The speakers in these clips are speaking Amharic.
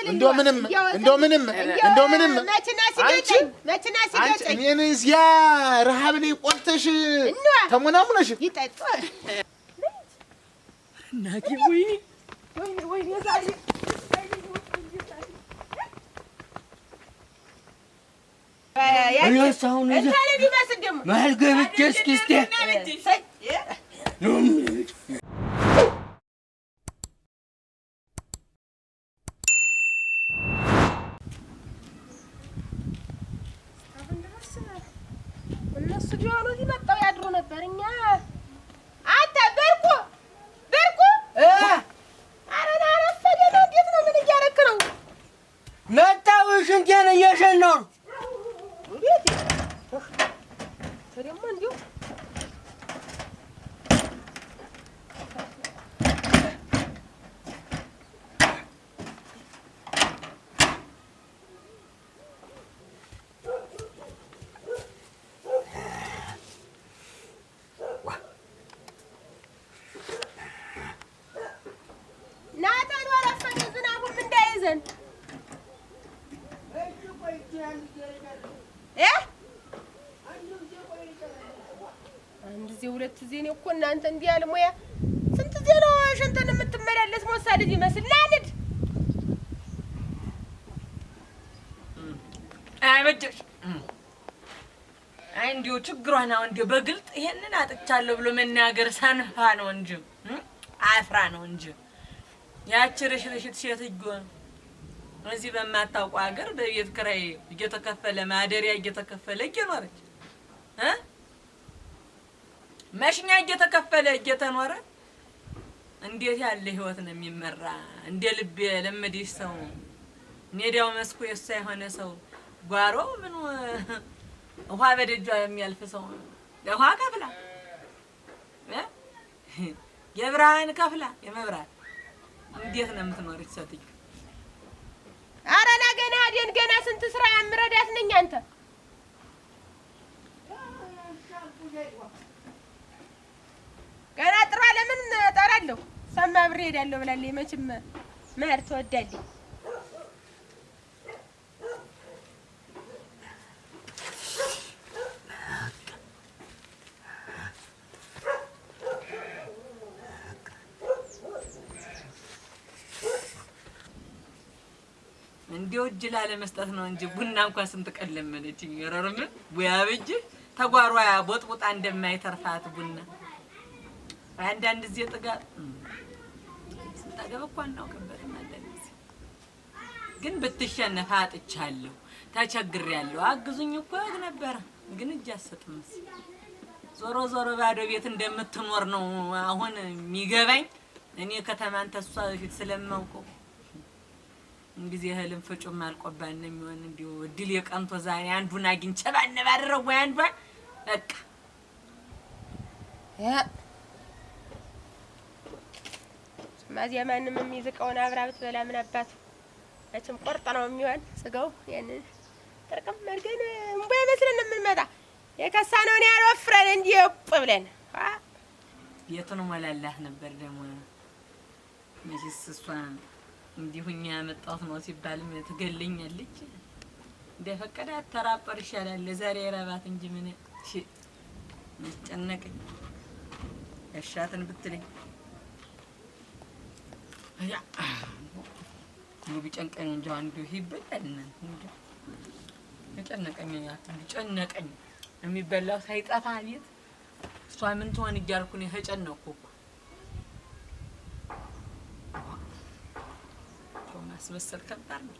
እንደው ምንም እንደው ምንም እንደው ምንም መችና ሲገጨኝ መችና ሲገጨኝ እኔን እዚያ ረሀብ ላይ ቆልተሽ ተሞናሙነሽ ይጠጡ እናቴ ወይኔ ወይኔ ወይኔ ዛሬ እኔስ አሁን እዚያ መሀል ገብቼ እስኪ እስኪ እነሱ ቢሆኑ እዚህ መጣው ያድሩ ነበር። እኛ አንተ ብርቁ ብርቁ፣ ኧረ ና አረፈደ ነው። እንዴት ነው? ምን እያደረክ ነው? መጣሁ። ሽንቴን እየሸናሁ ነው። እንዴት ደግሞ እንዲሁ ናተን ወረፈደ፣ ዝናቡም እንዳይዘን አንድ ጊዜ ሁለት ጊዜ እኔ እኮ እናንተ እንዲህ ያለ ሙያ ስንት ጊዜ ነው ሽንትን የምትመላለስ ሞሳ ልጅ ይመስል ና እንሂድ። አይበጀሽ። አይ እንዲሁ ችግሯን አሁን እንዲሁ በግልጥ ይሄንን አጥቻለሁ ብሎ መናገር ሰንፋ ነው እንጂ አፍራ ነው እንጂ ያቺ ርሽርሽት ሴትዮ እዚህ በማታውቀው ሀገር በቤት ኪራይ እየተከፈለ ማደሪያ እየተከፈለ እየኖረች እ መሽኛ እየተከፈለ እየተኖረ እንዴት ያለ ህይወት ነው የሚመራ? እንደ ልብ የለመደች ሰው ሜዳው መስኩ የእሷ የሆነ ሰው ጓሮ ምኑ ውሃ በደጇ የሚያልፍ ሰው ውሃ ከፍላ የብርሃን ከፍላ የመብራት እንዴት ነው የምትኖር ሴትዮ? ኧረ ና ገና አደን ገና ስንት ስራ የምረዳት ነኝ። አንተ ገና ጥሯ ለምን እጠራለሁ? እሷማ አብሬ እሄዳለሁ ብላለች። መቼም መሄድ ትወዳለች። እንዲያው እጅ ላለመስጠት ነው እንጂ ቡና እንኳን ስንት ቀን ለመነችኝ። ረርም ቡያ ብጅ ተጓሯ ቦጥቡጣ እንደማይተርፋት ቡና አንዳንድ ጊዜ ጥጋብ ስንጠገብ እኮ አናውቅበትም። አንዳንድ ጊዜ ግን ብትሸነፍ አጥቻለሁ፣ ተቸግሬያለሁ፣ አግዙኝ እኮ ነበረ፣ ግን እጅ አትሰጥም። ዞሮ ዞሮ ባዶ ቤት እንደምትኖር ነው አሁን የሚገባኝ። እኔ ከተማን ተሷ በፊት ስለማውቀው እንጊዜ እህልም ፍጩም አልቆባን ነው የሚሆን። እንዲሁ እድል የቀንቶ ዛሬ አንዱን አግኝቼ ባነባረረው ወይ አንዷን በቃ እዚያ ማንም የሚዝቀውን አብራ ብትበላ ምን አባቱ መቼም ቆርጥ ነው የሚሆን ስጋው። ያንን ጥርቅም አድርገን እምቧ ይመስለን የምንመጣ የከሳ ነውን ያልወፍረን እንዲህ እጵ ብለን ቤቱን ሞላላት ነበር። ደግሞ መቼስ እሷ እንዲሁ እኛ ያመጣሁት ነው ሲባልም ትገለኛለች። እንደፈቀደ አተራጰር ይሻላል። ለዛሬ የረባት እንጂ ምን እሺ ጨነቀኝ። ያሻትን ብትለኝ ያ ቢጨንቀኝ እንጂ አንዱ ይበላል። እናንተ እንጂ ጨነቀኝ፣ ጨነቀኝ። የሚበላው ሳይጠፋ ቤት እሷ ምን ትሆን እያልኩ ነው የተጨነቅኩ እኮ። ማስመሰል ከባድ ነው።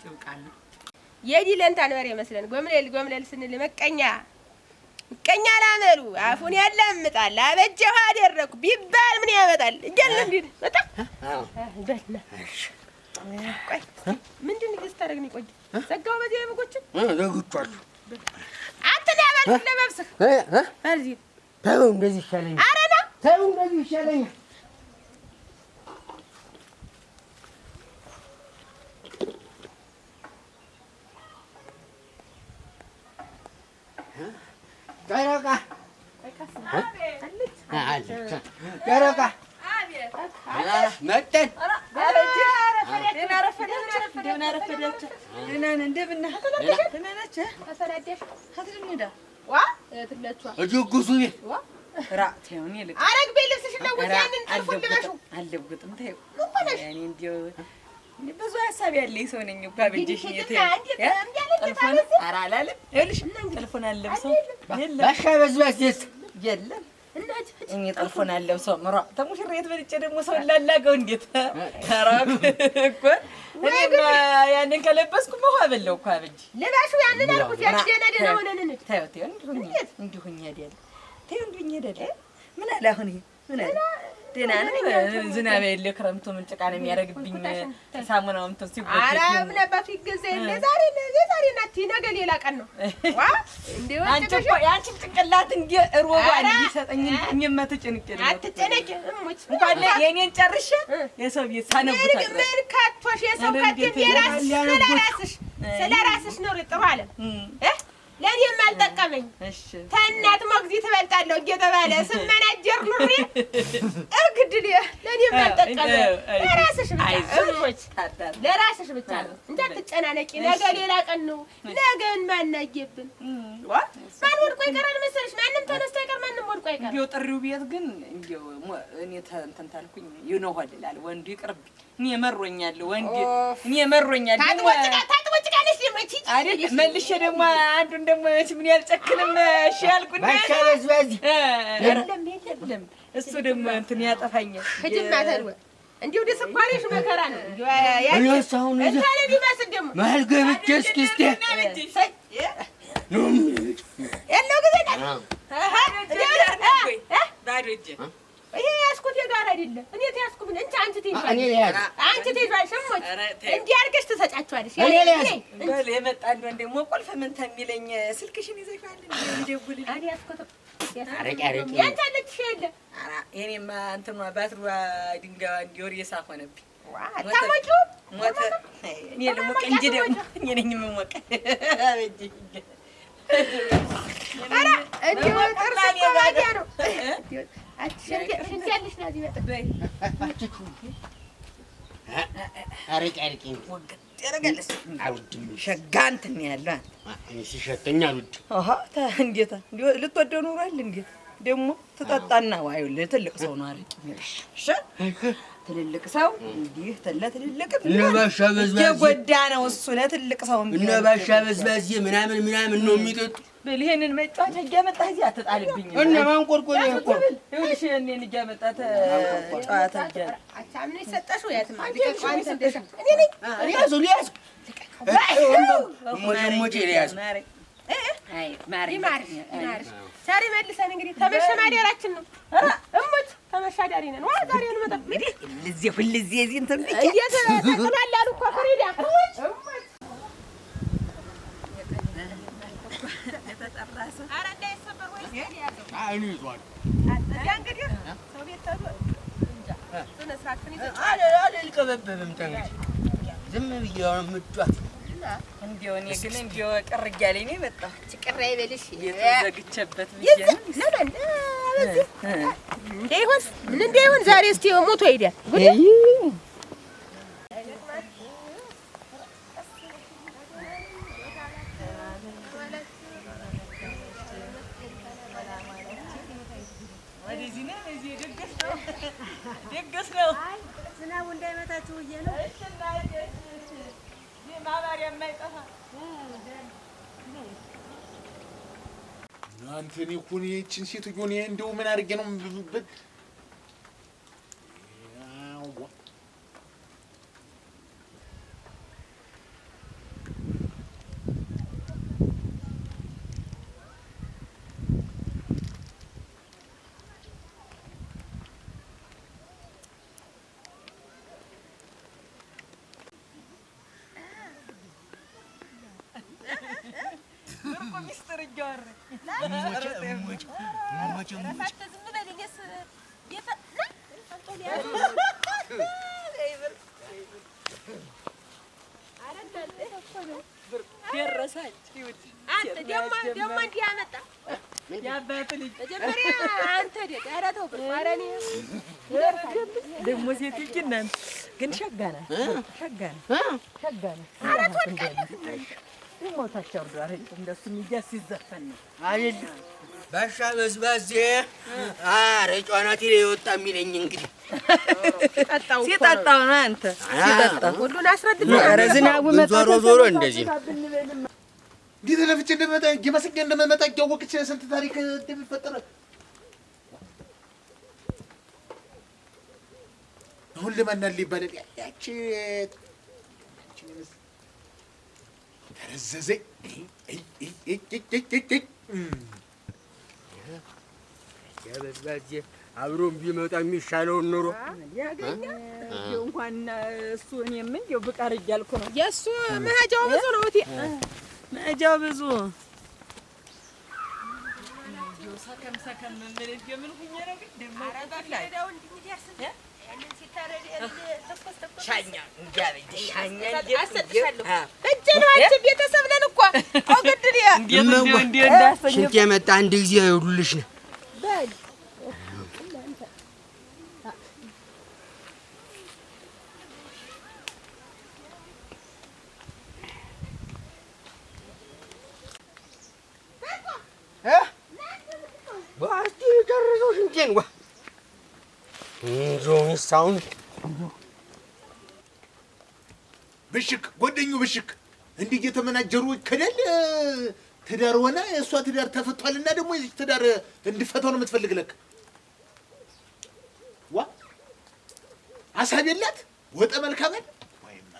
ይብቃል። የዲለንታን በሬ መስለን ጎምለል ጎምለል ስንል መቀኛ ምቀኛ ላመሉ አፉን ያላምጣል። አበጀሁ አደረኩ ቢባል ምን ያመጣል? እያልን እንዲህ መጣ በልና ቆይ ምንድን ነው ስታደርግ ነው የቆየ? ዘጋው በዚያ የበጎችን ዘግቻለሁ። አንተ ና በል ለመብስህ በል እዚህ ተው እንደዚህ ይሻለኛል። ኧረ ና ተው እንደዚህ ይሻለኛል። ጨረቃ አለች ጨረቃ መጠን ድግሱ ቤት አረግ ቤት ልብስሽን ለውጪ። ያንን ጥልፉን ልበሺው። አልለውጥም። ተይው እኔ እንደው ብዙ ሀሳብ ያለኝ ሰው ነኝ እኮ አበጀሽ። ጥልፉን ኧረ አላለም። ይኸውልሽ ጥልፉን አልለብሰውም። ባሻ በዝባዝ የለም እኔ ጥልፉን አልለብሰውም። ኧረ ተሙሽሬት በልጬ ደግሞ ሰው ላላገው እንዴት ኧረ እኮ እኔማ ያንን ከለበስኩ ውሃ በላው እኮ አበጅ። ልበሺው ያንን አልኩት። ያቺ ደህና ደህና ሆነን እንሂድ። ተይው ተይው፣ እንዲሁ ሆኜ አይደለም። ተይው እንዲሁ ሆኜ አይደለም። ምን አለ አሁን ይሄ ምን አለ? ደህና ነው። ዝናብ የለ ክረምቱ ምን ጭቃ ነው የሚያደርግብኝ? ሳሙናው እንትን ሲጎድል ኧረ ምን አባቱ ይገዛ የለ ዛሬ የዛሬ ናት፣ ነገ ሌላ ቀን ነው። ዋ እንደው አንቺ እኮ የአንቺን ጭንቅላት እንደ ሮባ እንዲሰጠኝ እኔማ ተጨንቄ ነው። አትጨነቂ እሙች እንኳን የእኔን ጨርሼ የሰው ቤት ሳነቡት ምን ከቶሽ የሰው ከትም የራስሽ ስለራስሽ ስለራስሽ ኑሪ። ጥሩ አለ ለእኔም አልጠቀመኝ። ተእናት ሞግዚት እበልጣለሁ እየተባለ ስመናጀር ኑሬ እርግድል ለእኔም አልጠቀመኝ። ለራስሽ ብቻ እሙች ለራስሽ ብቻ ነው እንጂ አትጨናነቂ። ነገ ሌላ ቀን ነው። ነገን ማናየብን ማን ወድቆ ይቀራል መሰለሽ? ማንም ተነስቶ አይቀር፣ ማንም ወድቆ አይቀር። እንደው ጥሪው ቤት ግን እንደው እኔ እንትን ታልኩኝ ይነኋል እላለሁ። ወንዱ ይቅርብኝ። እኔ መሮኛል፣ ወንድ እኔ መሮኛል። ታጥቦ ጭቃ ታጥቦ ጭቃ ነሽ ደግሞ አይደል? መልሼ ደግሞ አንዱን ደግሞ ምን ያልጨክንም እሺ ያልኩና ባሻ በዝባዝ የለም የለም፣ እሱ ደግሞ እንትን ያጠፋኛል። ሂጂማ ተድወ እንዲሁ ስኳርሽ መከራ ነው። እኔስ አሁን እንትን ቢመስል ደግሞ መሀል ገብቼ እስኪ እስኪ ያለው ጊዜ ባዶ እጄን ይሄ ያዝኩት የጋራ አይደለም። እኔ ተያዝኩ ምን እንጂ አንቺ ትይዣለሽ፣ አንቺ ትይዣለሽ። እሞች እንዲህ አድርገሽ ትሰጫቸዋለሽ። እኔ ልያዝ በል የመጣ እንደሆነ ደግሞ ቁልፍ ምን ተሚለኝ ስልክሽን ይዘሽዋል እንዴ? ደውልልኝ። አልያዝኩትም። አረቄ አረቄ ያንቺ አለችሽ የለ ኧረ የእኔማ እንትኗ ባትሪዋ ድንጋይዋ እንዲህ ሬሳ ሆነብኝ። አታሞቂውም? ሞተ። እኔ ልሞቅ እንጂ ደግሞ እኔ ነኝ የምሞቅ። ኧረ እንዲሁ ጥርስ እኮ ባዲያ ነው። ሽንት ያለሽ ናት ይመጣ አረቄ አረቄ ያደርጋል እሱ አልወድም። ሸጋ እንትን ነው ያለው። እኔ ሲሸተኝ አልወድም። አሃ እንዴት ልትወደው ኖሯል? እንዴት ደግሞ ትጠጣና ዋዩ ለትልቅ ሰው ነው አረቄ የሚልሽ። እሺ ትልልቅ ሰው እንዲህ ለትልልቅ እነ ባሻ በዝባዝ የጎዳ ነው እሱ ለትልቅ ሰው እነ ባሻ በዝባዝ ምናምን ምናምን ነው የሚጠጡ። በል ይሄንን መጫወቻ እያመጣህ እዚህ አትጣልብኝ። እና ማንቆርቆሪያ እኮ ይኸውልሽ ይሄንን እያመጣህ ጨዋታ እያለ አቻምነሽ የሰጠሽው የትም ልቀቀው። አንተ እንደሻ እኔ ነኝ ልያዘው ልያዘው እሞቼ ልያዘው። ይማርሽ ይማርሽ። ዛሬ መልሰን እንግዲህ ተመሸ ማደራችን ነው። እሞች ተመሸ አዳሪ ነን። ዋ ዛሬ አንመጣም። ሁልጊዜ ሁልጊዜ እዚህ እንትን ብቻ እንዴት ተጥሏል አሉ እኮ ፍሪዳ። ኧረ እንዳይሰበር ወይ ያዘው። እኔ ይዟል እዚያ እንግዲህ ሰው ቤት ተዶ እንጃ ስነ ስርዓትህን ይዘህ አልቀበበብም። ተንግዲህ ዝም ብዬ ነው የምጫወት። እንደው እኔ ግን እንደው ቅር እያለኝ ነው የመጣሁት። ቅር አይበልሽ። ቤቱን ዘግቼበት ብዬ ነው። ለማን በዚህ እንዳይሆን ምን እንዳይሆን ዛሬ እስኪ ሞቶ ይሄዳል። ጉድ ወደዚህ ነው እዚህ ድግስ ነው ድግስ ነው። ዝናቡ እንዳይመታችሁ ብዬ ነው። እሺ እናቴ፣ እሺ እዚህ ማባሪያ የማይጠፋ እናንተ እኔ እኮ እኔ ይህችን ሴትዮ እኔ እንደው ምን አድርጌ ነው ሚስጥር እያወራኝ ዝም በል እኔስ ደረሳች። አንተ ደግሞ ደግሞ እንዲህ አመጣ የአባት ልጅ መጀመሪያ አንተ ደግ ኧረ ተው ብሎ ኧረ እኔ ደግሞ ሴትዮ እናንተ ግን ሸጋ ናት ሸጋ ናት ሸጋ ናት። ኧረ ትወድቃለህ። ደግሞ ታች አውርዶ አረቄ እንደሱ የሚያዝ ሲዘፈን ነው አይደል ባሻ በዝባዜ አረቄው አናቴ ላይ ወጣ የሚለኝ እንግዲህ ሲጠጣው ነው አንተ ሲጠጣው ሁሉን አስረድቶ ኧረ ዝናቡ መጣ ዞሮ ዞሮ እንደዚህ ነው። እንዴት ለፍቼ እንደመጣ እየመሰገ እንደመጣ እያወቅች ስንት ታሪክ እንደሚፈጠር አሁን ለማን ይባላል? ያቺ ተረዘዘ በዝባዜ አብሮም ቢመጣ የሚሻለውን ኑሮ ያገኛ እንኳን እሱ እኔም እንደው ብቀር እያልኩ ነው። የእሱ መሄጃው ብዙ ነው እቴ መሄጃው ብዙ እንደው ሰከም ሰከም የምልህ እንደው ምን ሁኜ ነው ግን ደግሞ ሻኛ ሻኛ አሰጥሻለሁ። እጄ ነው አንቺ ቤተሰብ ነን እኮ አውግድል ያ እንዴት እንደው እንዴት እንዳሰኘ ሽንት የመጣ አንድ ጊዜ ይኸውልሽ ነው። በል እስኪ ጨርሰው ሽንቴን ዋ እንጆ ብሽክ ጓደኙ ብሽክ እንዲህ እየተመናጀሩ ከደል ትዳር ሆነ። እሷ ትዳር ተፈቷልና ደግሞ የዚህ ትዳር እንድፈታው ነው የምትፈልግ። ለክ ዋ አሳብ የላት ወጠ መልካም አይደል ወይማ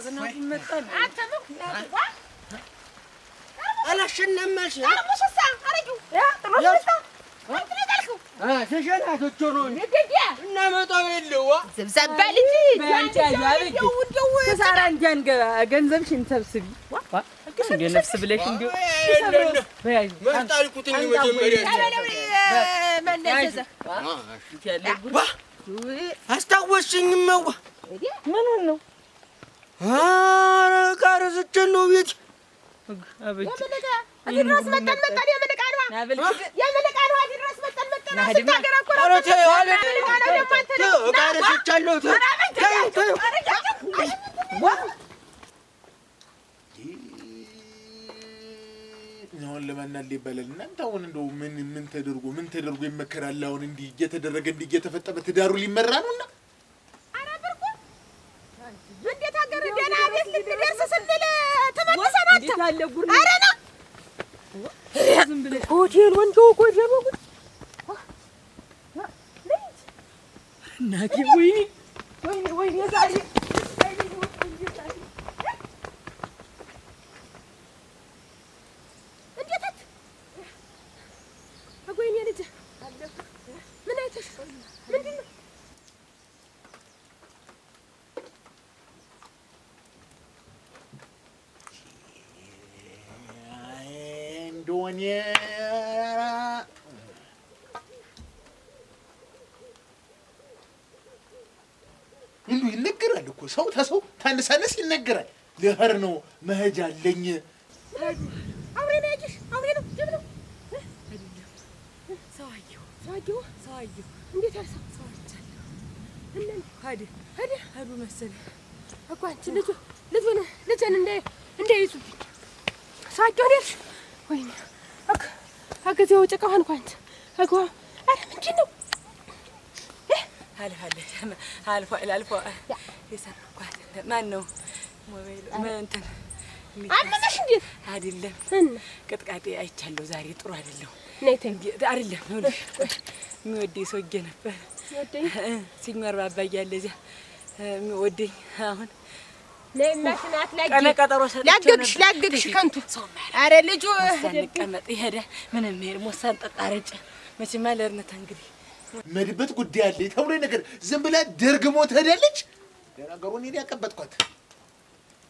ዝናቡ መጣ አንተ ምን ዋ አላሸናም አልሽ ጠርሙስሳ አረጊው ጥሎሽ መጣ አንተ ነው የጣልከው ተሸናቶቾ ነው እናመጣው የለዋ ዘብዛባ ልጅ በአንቺ አያበጅ ተሳራ እንዲያንገባ ገንዘብሽን ሰብስቢ እንደ ነፍስ ብለሽ እንዲሁ መጣልኩትኝ መጀመሪያ ማን ዋ አስታወስሽኝማ ዋ ምኑን ነው ኧረ ዕቃ ረስቼ ነው ቤት እዚህ ድረስ መጠን መጠን የምን ዕቃ ነው የምን ዕቃ ነው እዚህ ድረስ መጠን መጠን ስታገር እኮ ነው ኧረ ተይው አለ የምን ዕቃ ነው ደግሞ አንተ ደግሞ ዕቃ ረስቻለሁ ተይው ተይው አሁን ለማን ይባላል? እናንተ አሁን እንደው ምን ምን ተደርጎ ምን ተደርጎ ይመከራል? አሁን እንዲህ እየተደረገ እንዲህ እየተፈጠመ ትዳሩ ሊመራ ነውና ኧረ ብርቁ እንዴት ሀገር ደህና ቤት ልንደርስ ስንል ተመልሰን አንተ እንዴት ያለ ጉድ ነው! ኧረ ና ዝም ብለሽ ሆቴል ወንዶ ሆቴል ወጉድ እናቴ ወይኔ ወይኔ ወይኔ ዛሬ እንዴት አጎይኔ ልጅ ምን አይተሽ ምንድን ነው? እንደሆነ እንዱ ይነገራል እኮ ሰው ተሰው ታነሳነስ ይነገራል። ልሄድ ነው መሄጃ አለኝ። አውሬ ነው ያየሽ? አውሬ ነው ጅብ ነው ሰው አየሁ ሰው አየሁ ሰው አየሁ እንዴት ያለ ሰው ሰው አይቻለሁ። እና ሄደ ሄደ ሄዱ መሰለኝ እኮ አንቺ ልጁ ልጁን ልጄን እንዳይዙብኝ ሰው አየሁ ነው ያልሽ? ወይኔ አክ አገዜው ጭቃ ሆንኩ አንቺ አግባ ኧረ ምንድን ነው አልፋለች አልፏል አልፏል የሰረኳት ማን ነው ሞባይል እንትን አመመሽ እንዴት አይደለም እና ቅጥቃጤ አይቻለሁ ዛሬ ጥሩ አይደለሁ ነይ ተይው አይደለም ይኸውልሽ የሚወደኝ ሰውዬ ነበር ወደኝ ሲኞር ባባ እያለ እዚያ የሚወደኝ አሁን ነይ ማሽን አትላጊ ቀነ ቀጠሮ ሰጥቼው ላገግሽ ነበር። ላገግሽ ከንቱ ኧረ ልጁ ሞሳን እንቀመጥ ይሄደ ምንም ይሄድ ሞሳን ጠጣ ረጨ መቼም አለርነት እንግዲህ መድበት ጉዳይ አለ ተብሎ ነገር ዝም ብላ ደርግሞ ትሄዳለች። ለነገሩ እኔ አቀበጥኳት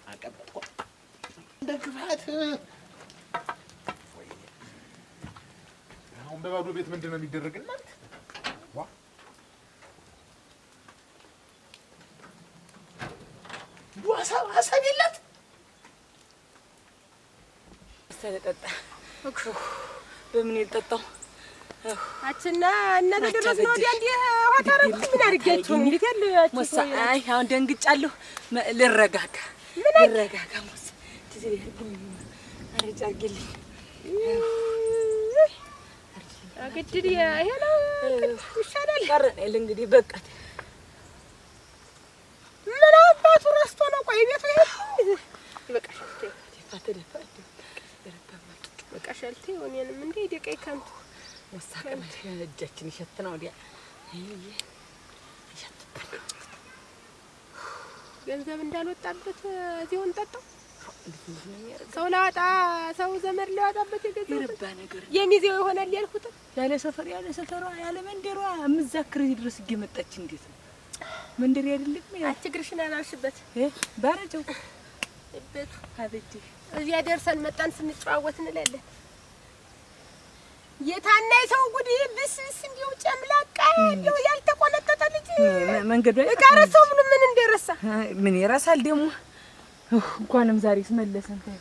አቀበጥኳት እንደ ክፋት። አሁን በባዶ ቤት ምንድን ነው የሚደረግ? እናንተ ዋ እንደው ሀሳብ ሀሳብ የላት መሰለ ጠጣ በምን ይልጠጣው አችና እና ተደረስ ነው ወዲያ እንዲህ ውሃ ታረጉት ምን አድርጊያችሁ እንዴት ያለ ሞሳ አይ አሁን ደንግጫለሁ። ልረጋጋ ልረጋጋ ሞሳ ትዝ ይልኝ አረጭ አድርጊልኝ ግድል ይሄ ነው ይሻላል። ቀረን እንግዲህ በቃ ምን አባቱ ረስቶ ነው? ቆይ ቤቱ ይሄ ይበቃሻል። በቃሻል። ተይው እኔንም እንደ ደቀይ ከንቱ ሞሳ ቅመል እጃችን ይሸት ነው ወዲያ ይሸትብን ገንዘብ እንዳልወጣበት እዚሁ እንጠጣው። ሰው ላወጣ ሰው ዘመድ ላወጣበት የገዛው የረባ ነገር የሚዜው ይሆናል ያልኩት ያለ ሰፈር ያለ ሰፈሯ ያለ መንደሯ የምዛክር እዚህ ድረስ እየመጣች እንዴት ነው መንደር አይደለም ያ አትግርሽን አላልሽበት ባረጀው ቤቱ አበጅ እዚያ ደርሰን መጣን ስንጨዋወት እንላለን። የታናይ ሰው ጉድ ብስብስ እንዲው ጨምላቃ እንዲው ያልተቆነጠጠ ልጅ መንገዱ እቃ ረሳው ምን ምን እንደረሳ ምን ይረሳል ደግሞ እንኳንም ዛሬ ስመለሰን ታዩ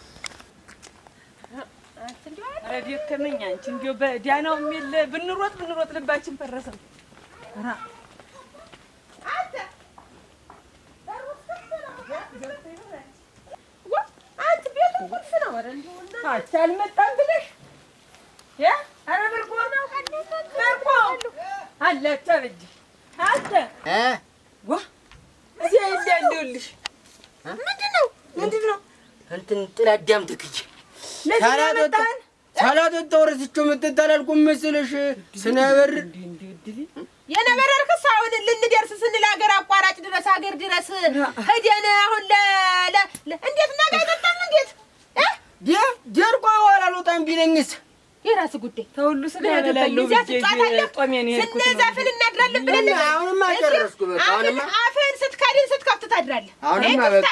ኧረ ደከመኝ አንቺ እንዲያው በዲያናውም የለ ብንሮጥ ብንሮጥ ልባችን ፈረሰ። ኧረ አንተ አንተ ቤቱ ቁልፍ ነው። ኧረ እንደው አንቺ አልመጣም ብለሽ ያ ኧረ ብርቆ ብርቆ አላቸው አበጀ አንተ ዋ እዚያ የለ ያለሁልሽ ምንድን ነው ምንድን ነው እንትን ጥላዳም ትክዬ ለዚህ ሳላጠጣው ረስቼው መጠጥ አላልኩም መሰለሽ። ስነበር የነበረርክስ አሁን ልንደርስ ስንል ሀገር አቋራጭ ድረስ ሀገር ድረስ ሄደን አሁን እንዴት ነገ አይጠጣም እንዴት ደርቆ አልወጣም ቢለኝስ የራስህ ጉዳይ። ተሁሉ ስጋ እበላለሁ ብዬ ጦሜን የሄድኩት ነው። ስንዛፍን እናድራለን ብለን አሁንማ ጨረስኩ። በቃ አሁንማ አፍህን ስትከድን ስትከፍት ታድራለህ። አሁንማ በቃ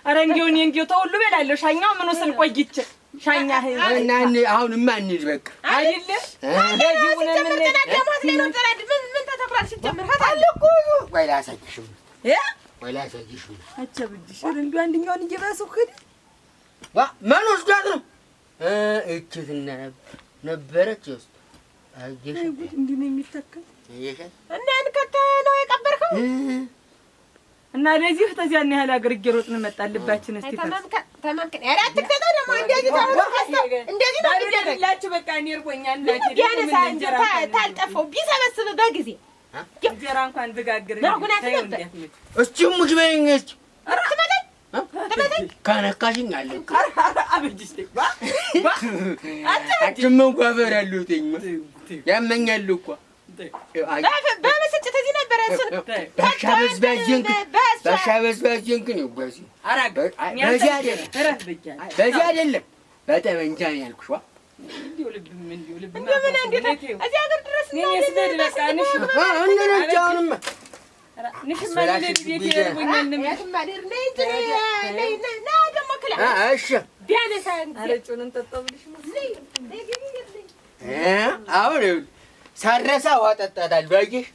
ኧረ እንዲያው እኔ እንዲያው ተሁሉ እበላለሁ። ሻኛው ምኑ ስል ቆይቼ ሻኛ እና አሁንማ እንሂድ በቃ አይደለ ሲጀምር ጥናት ላይ ነው ጥናት ምን ተተክሏል ሲጀምር አለ እኮ ቆይ ላሳይሽም ቆይ ላሳይሽም አቸብድሽ ኧረ እንዲያው አንደኛውን እየባሰው ሄደ። ዋ ማን ወስዷት ነው? እችትና ነበረች ውስጥ አየሽ እንዲህ ነው የሚተከል እና ያን ከተህ ነው የቀበርከው እና ለዚህ ተዚያን ያህል አገር እየሮጥን መጣን። ልባችን እስቲ ተማምከን ኧረ አትክተተው ደግሞ እንደዚህ ተብሎ እንደዚህ ነው የሚደረግላችሁ። በቃ እኔ እርቦኛል እናቴ ቢያነሳ እንጀራ ታልጠፋው ቢሰበስብ በጊዜ እንጀራ እንኳን ብጋግር ማጉናት ነበር። እስቲ ሙሽ በይኝ እስቲ ትመታኝ ትመታኝ ከነካሽኝ አለ አበጅሽ አንቺማ እንኳ እፈራለሁ። ተይኝማ ያመኛል እኮ በብስጭት እዚህ ነበረ እሱን ባሻ በዝባዤን ግን በዚህ በዚህ አይደለም በጠመንጃ ነው ያልኩሽ። ዋ እንደምን እንዴት እዚህ ሀገር ድረስ እንሂድ አሁንማ አሁን ሳረሳ ውሃ ጠጣታለሁ። አየሽ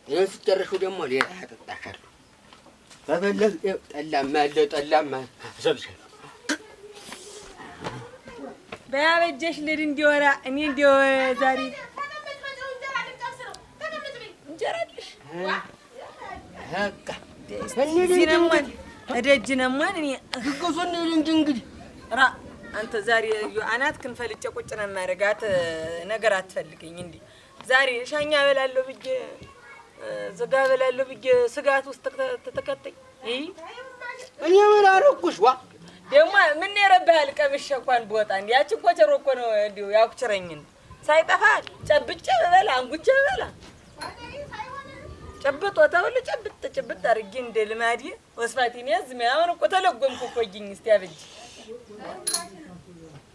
ይሄን ስጨርሺው ደግሞ ሌላ አጠጣሻለሁ። ከፈለግሽ ጠላማ አለ ጠላማ አሰብሻለሁ። በያበጀሽ ልድ እንዲወራ እኔ እንዲያው ዛሬ እንጀራ አለሽ በቃ እዚህ ነሟን እደጅ ነሟን እኔ ድግሱን እንሂድ እንጂ እንግዲህ ራ አንተ ዛሬ አናትህን ፈልጬ ቁጭ ነው የማደርጋት። ነገር አትፈልገኝ እንዲህ ዛሬ ሻኛ እበላለሁ ብዬ ስጋ እበላለሁ ብዬ ስጋት ውስጥ ተከተኝ። እኔ ምን አደረኩሽ? ዋ ደግሞ ምን የረባሃል? ቀምሼ እንኳን ብወጣ እንዲህ ያችን ኮቸሮ እኮ ነው እንዲሁ ያኩችረኝን ሳይጠፋ ጨብጬ ብበላ አንጉቼ ብበላ ጨብጦ ተሁሉ ጨብጥ ጭብጥ አድርጌ እንደ ልማዴ ወስፋቴን ያዝ። አሁን እኮ ተለጎምኩ እኮ እይኝ እስቲ አበጅ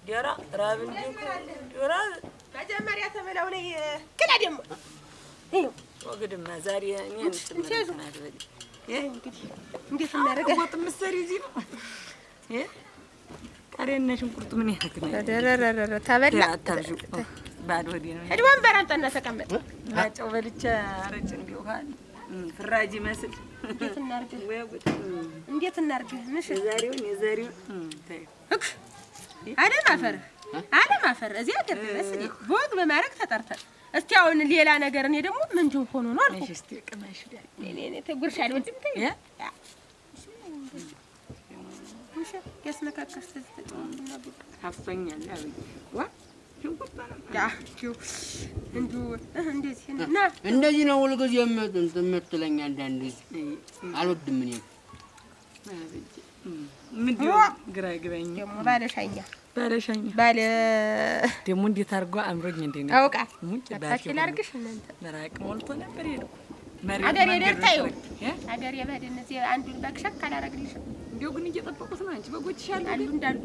ዲራ ራብ እንዲሁ ራብ መጀመሪያ ተበላው ላይ ክላ ደግሞ ወግድማ ዛሬ እኔን ጭምር እንግዲህ እንዴት እናደርጋለን? ወጥ የምትሰሪ እዚህ ነው። ቃሪያና ሽንኩርቱ ምን ያህል ነው? ተበላ አታብዢው። ባዶ ሆዴ ነው። ሂድ ወንበር አምጣና ተቀመጥ። ጨው በልቼ አረጭ እንዲሁ ውሃ ፍራጅ ይመስል እንዴት እናርግህ? ወይ ጉድ! እንዴት እናርግህ? ምሽ የዛሬውን ተይው። እክ አለም አፈር አለም አፈር እዚህ ሀገር ድረስ እኔ በወግ በማድረግ ተጠርተን እስቲ አሁን ሌላ ነገር እኔ ደግሞ ምንድን ሆኖ ነው አልኩህ። እሺ እስቲ ቅመሽ ዳል እኔ ጉርሻ አልወድም። ተይው እ? ምሽ ያስነካካሽ ተጫወትና ቡና አፍሶኛል። አብይ ዋ ሽንኩርት ነው። ያ እንዲሁ እንደዚህ ና እንደዚህ ነው ሁልጊዜ የምትለኝ። አንዳንድ ጊዜ አልወድም እኔ። አብይ ምንድን ነው ግራ ይግባኝ። ደግሞ ባለሻኛ ባለሻኛ ባለ ደግሞ እንዴት አድርጎ አምሮኝ እንዴ ነው አውቃ ሙጭ ታች ላርግሽ እናንተ መራቅ ሞልቶ ነበር የሄድኩ። አገር የደርታዩ አገር የበድ እነዚህ አንዱን በክሸክ አላረግልሽም። እንዲያው ግን እየጠበቁት ነው። አንቺ በጎችሽ አሉ አሉ እንዳሉ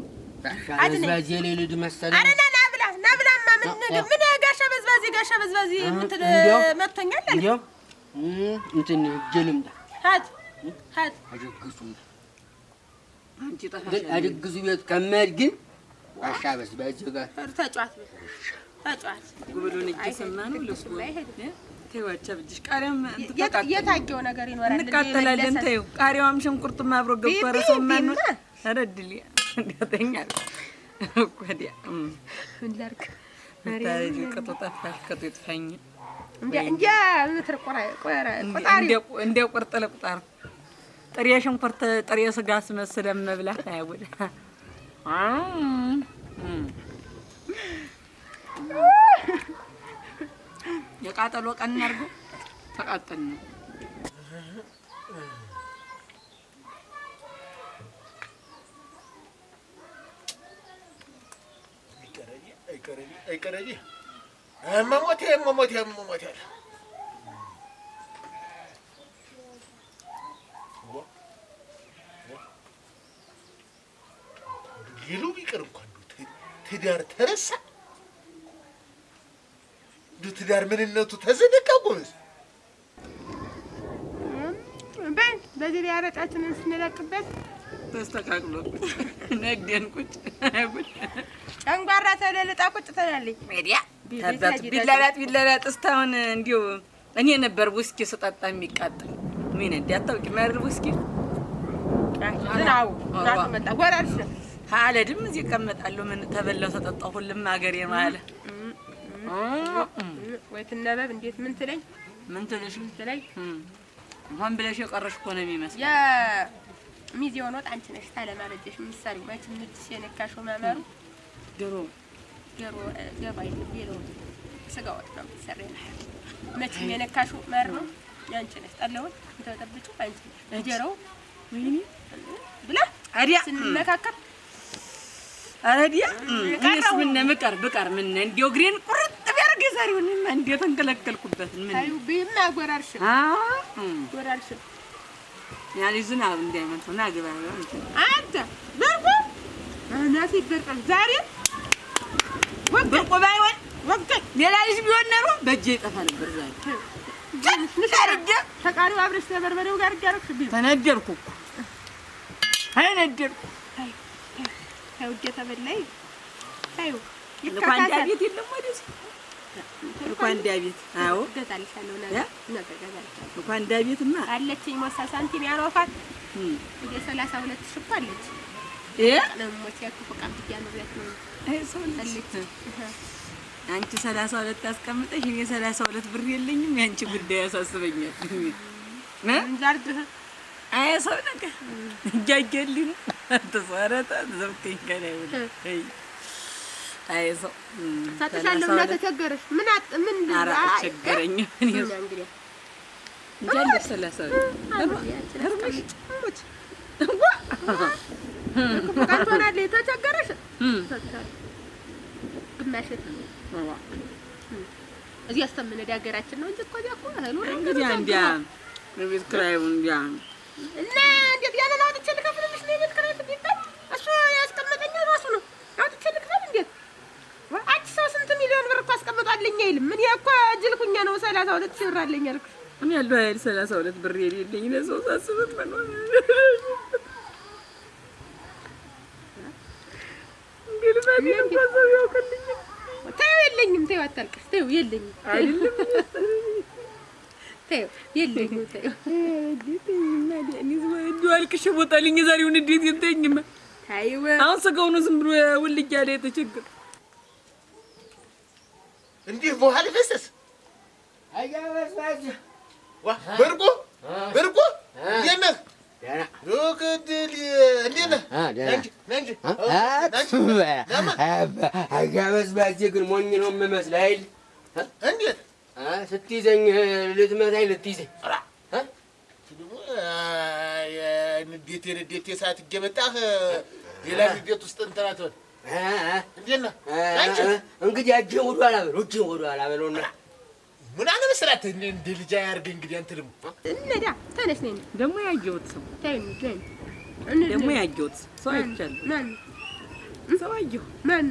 በዝባዜ ሌልድ መሰለኝ። አረ ና ና ብላ ና ብላማ ምን ምን ጋሻ በዝባዚ ጋሻ በዝባዚ እንትን መጥቶኛል አለ። እንዲያው እንትን ሂጅ ልምጣ። ሀት ሀት አድግሱ አንቺ ግን ጠፋሽ። አድግሱ ቤት ከመሄድ ግን ጋሻ በዝባዜ ጋር ተጫዋት ተጫዋት ጉብሉን እየሰማ ነው ልቡ ተይው አብጅሽ ቃሪያም እንትን ተቃጠለ። የታየው ነገር ይኖራል። እንቃጠላለን። ተይው ቃሪያዋም ሽንኩርቱም አብሮ ገብቶ ኧረ ሰው ማን ነው? ኧረ እድሌ እንዲያተኛል እኮ ዲያ ምን ላድርግ? ታዲያ ቅጡ ጠፋሽ፣ ቅጡ ይጥፋኝ። እንዲያ ምትር ቆጣሪ እንደ ቁርጥ ልቁጠር። ጥሬ ሽንኩርት ጥሬ ስጋ አስመስለን መብላት አያውል። የቃጠሎ ቀን አድርጎ ተቃጠልን። አይቀረኝ መሞቴ መሞቴ መሞቴ አለ። ሌላው ቢቀር እንኳን ትዳር ተረሳ። እንደው ትዳር ምንነቱ ተዘነጋ ጎበዝ። በል በዚህ ላይ አረጫችንን ስንለቅበት ተስተካክሎ ቁጭ ነግደን ቁጭ ጨንጓራ ተለልጣ ቁጭ ትላለች። ሜዲያ ቢላላጥ ቢላላጥ እስካሁን እንዲሁ እኔ ነበር ውስኪ ስጠጣ የሚቃጠል። ምን እንዲ አታውቂም አይደል? ውስኪ ዝናቡ ራሱ መጣ ጎራርሽ አለድም እዚህ እቀመጣለሁ። ምን ተበላው ተጠጣሁ ሁሉም አገሬ ነው አለ። ወይ ትነበብ እንዴት ምን ትለኝ ምን ትልሽ ምን ትለኝ ሆን ብለሽ የቀረሽ እኮ ነው የሚመስለው። የሚዜውን ወጥ አንቺ ነሽ ታለማበጀሽ የምትሰሪው። መቼም እጅሽ የነካሽው ማማሩ ድሮ ዶሮ ዶሮ አይደለም ሌላው ስጋ ወጥ ነው የምትሰሪው። መቼም የነካሽው ማር ነው አንቺ ነሽ። ጠላውን የምትበጠብጪው አንቺ ነሽ። እንጀራው ወይኔ ብላ አዲያ ስንመካከል ኧረ ዲያ እኔስ ምን ብቀር ብቀር ምን እንዲያው እግሬን ቁርጥ ቢያደርግ የዛሬውንማ እንዲያው ተንከለከልኩበት። ምን ታዩ ብይማ ጎራርሽም ጎራርሽም ያ ልጅ ዝናብ እንዳይመታው ና ግባ አንተ በርቆ እናቴ ይበርቃል ዛሬ ብርቁ ባይሆን ወግተኝ ሌላ ልጅ ቢሆን ኖሮ በእጄ ይጠፋ ነበር ዛሬ። አድርጌ ተቃሪው አብረሽ ተበርበሬው ጋር እያደረግሽ ብዪ። ተነደርኩ እኮ ተነደርኩ። ተይው እየተበላኝ ተይው እንኳን ይካካሳል። ቤት የለም ወደዚህ እንኳን ቤት። አዎ እገዛልሻለሁ ነገ ነገ እገዛልሻለሁ። እንኳን ቤትማ አለችኝ ሞሳ ሳንቲም ያኖፋት ወደ 32 ሺህ እኮ አለች። እ ለሞት ያክፉ ቃል እያኖሪያት ነው አይ ሰው ልጅ አንቺ 32 አስቀምጠሽ እኔ 32 ብር የለኝም። የአንቺ ጉዳይ ያሳስበኛል። እ እንዛርግህ አይ ሰው ነገር እጃጀልኝ ተሰረተ ዘብከኝ ከላይ ወደ አይ ሰው ሰጥሻለሁ እና ተቸገረሽ ምን ምን ኧረ አልቸገረኝም። እኔ እንግዲህ እንጃ 32 ክፉ ቀን ትሆናለች። ተቸገረሽ ሰጥሻለሁ ግማሽ እዚህ አስተምነድ ሀገራችን ነው እንጂ እኮ እዚያ እኮ እህሉ እንግዲህ እንዲያ የቤት ኪራዩ እንዲያ እና እንዴት ያንን አውጥቼ ልከፍልልሽ ነው? የቤት ኪራይ ቢባል እሱ ያስቀመጠኝ ራሱ ነው። አውጥቼ ልክፈል እንዴት? አንቺ ሰው ስንት ሚሊዮን ብር እኮ አስቀምጧልኝ አይልም። ምን እኮ ጅልኩኛ ነው 32 ሺህ ብር አለኝ አልኩሽ። እኔ ያለው አይደል 32 ብር የሌለኝ ለሰው ሳስብ መኖር እንግዲህ እንኳን ሰው ያውቅልኝ። ተይው የለኝም፣ ተይው አታልቅሽ፣ ተይው የለኝም አይደለም ተይው የለኝም ተይው። እንደው አልቅሼ ቦጣልኝ የዛሬውን እንዴት ይንተኝማ። ተይው አሁን ስጋው ነው ዝም ብሎ ውል እያለ የተቸገረ እንዲህ በኋላ ፈሰስ ዋ በርቆ በርቆ እንዴት ነህ? ሩቅድል እንዴት ነህ? ናንጂ አጋበዝባዜ ግን ሞኝ ነው የምመስልህ አይደል? እንዴት ስትይዘኝ ልትመታኝ ልትይዘኝ ንዴቴ ንዴቴ ሰዓት እየመጣህ ሌላ ንዴት ውስጥ እንትን አትበል። እንዴት ነህ? እንግዲህ እጅህን ወደኋላ በለው፣ እጅህን ወደኋላ በለውና ምን አለ መሰላት እንደ ልጅ አያርግህ። እንግዲህ አንተ ደግሞ እነዳ ተነስ ነኝ ደግሞ ያየሁት ሰው ተይው ነኝ ደግሞ ያየሁት ሰው አይቻለሁ። ማን ሰው አየሁ። ማን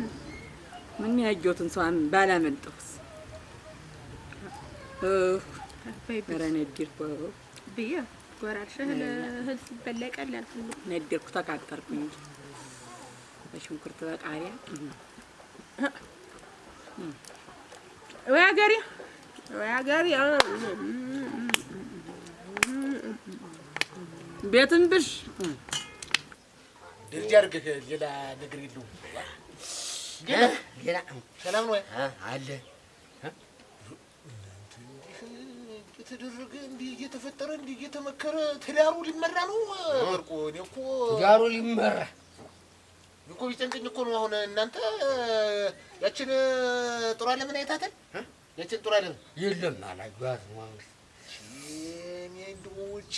ምን ያየሁትን ሰው ባላመልጠውስ? ኧረ ነደድኩ ብዬ ጎራርሸህ እህል ሲበላ ይቀላል። ነደድኩ፣ ተቃጠልኩ እንጂ በሽንኩርት በቃሪያ ወይ ሀገሬ ወይ ሀገሬ ቤትም ብሽ ልጅ አድርገህ ሌላ ነገር የለውም። ሰላም ነው አለ እየተደረገ እንዲህ እየተፈጠረ እንዲህ እየተመከረ ትዳሩ ሊመራ ነው። ወርቁ እኔ እኮ ትዳሩ ሊመራ እኮ ቢጨንቀኝ እኮ ነው። አሁን እናንተ ያችን ጥሩ አለምን አይታታል? ያችን ጥሩ አለምን የለም አላየኋትም። እኔ እንደው ይህቺ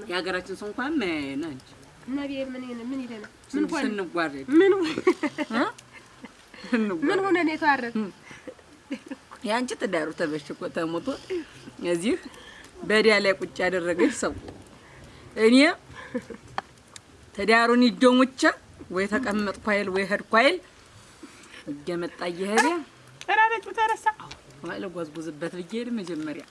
የሀገራችን ሰው እንኳን ማያየን አንቺ እና ብሄር ምን ምን ይለናል? ምን ሆነ ስንጓረድ ምን ምን ሆነ ነው የተዋረድን? የአንቺ ትዳሩ ተበሽኮ ተሞቶ እዚህ በዲያ ላይ ቁጭ ያደረገች ሰው እኔ ትዳሩን ይደሙቻ ወይ ተቀመጥኩ አይል ወይ ሄድኩ አይል እየመጣ እየሄደ ራረጩ ተረሳ ለጓዝጉዝበት ብዬ ሄድ መጀመሪያ